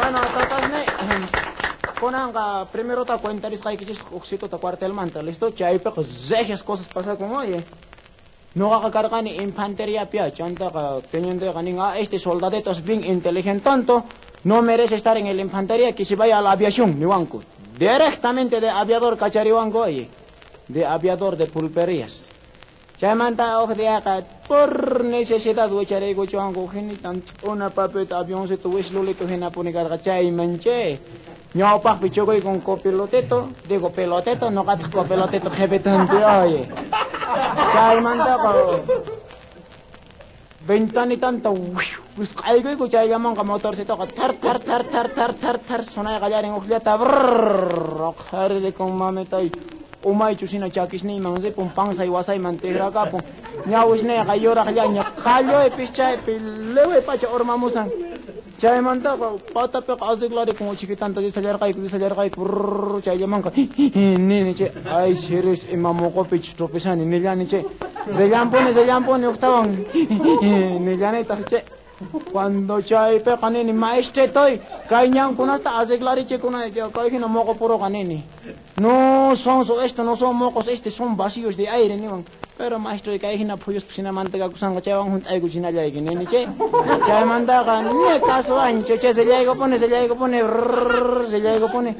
Bueno, tatasni, kunanqa primerota cuentarisqaykichis ujsituta cuartelmanta, listo? Chaypiqa regias cosas pasakun, oye. Noqaqa karqani infanteriapi, chantaqa tenienteqa nin, ah, este soldadito es bien inteligente tanto, no merece estar en el infantería, que se vaya a la aviación, niwanku. Directamente de aviador kachariwanku, oye. De aviador de pulperías. Chaymanta uj diaqa por necesidad wicharaykuchuwanku hinitan una papita avioncito wislulito hinapuni karqa chayman che. Ñawpaqpi chukuykun copilotito, digo pelotito, noqataq copilotito qhipitanpi, oye. Chaymantaqa ventanitanta wisq'aykuyku chayllamanqa motorcitoqa tar tar tar tar tar tar tar sonay qallarin ujllata brrrr uqharirikun mamitay. Umaychu hina chakisniyman ripun pansay wasayman tijrakapun ñawisniyqa yuraqllaña qalluypis chaypi liwi pacha urmamusan chaymantaqa patapiqa arreglarikun uchikitanta risallarqayku risallarqayku brrr chayllamanqa nini chay ay siris ima moqopichus tropisani nillani chay rillampuni rillampuni ujtawan nillanitaq chay. Cuando chaypiqa nini maestritoy kay ñankunasta arreglarichikunayki kay hina moqo puruqa nini. No sonso, esto no son mocos, este son vacíos de aire, niwan. Pero maestro, kay hina phuyuspa hinamanta kakusanqa chaywan hunt'aykuchinallayki nini chay. Chaymantaqa ni caso ancho chay rillaykupuni rillaykupuni rillaykupuni.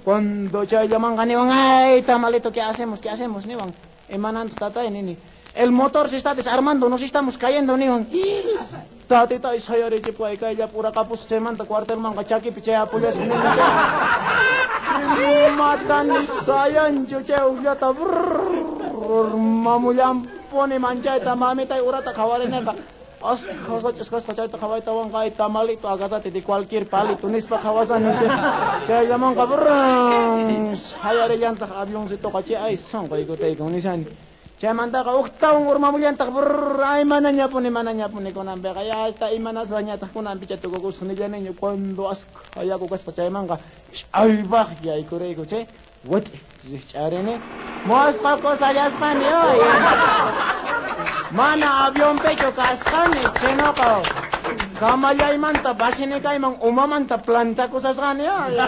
Cuando chayllamanqa niwan, ay tamalito, ¿qué hacemos? ¿Qué hacemos? Niwan. Imananta tatay nini. El motor se está desarmando, nos estamos cayendo, niwan. Tatita sayarichipuay kaylla puraqapus chaymanta cuartelmanqa chakipi chay apullasqa nini. Matani sayanchu chay ujllata mamullampuni manchayta mamitay urata qhawarinaqa. Asqa sach'asqasqa chayta qhawaytawanqa ay tamalito agasate de cualquier palito nispa qhawasani chay. Chayllamanqa sayarillantaq avioncitoqa chay ay sonqoykutaykun nishani. Chaymantaqa ujtawan urmamullantaq ay manañapuni manañapuni kunanpiqa ya hasta imanasqañataq kunanpicha tukukusqa nillaniña cuando asqa yaku kasqa chaymanqa ch'aypaq yaykurayku chay wit'i rikch'arini mosqa kusallasqani oye. Mana avionpichu kasqani sinoqa kamallaymanta basinikayman umamanta plantakusasqani oye.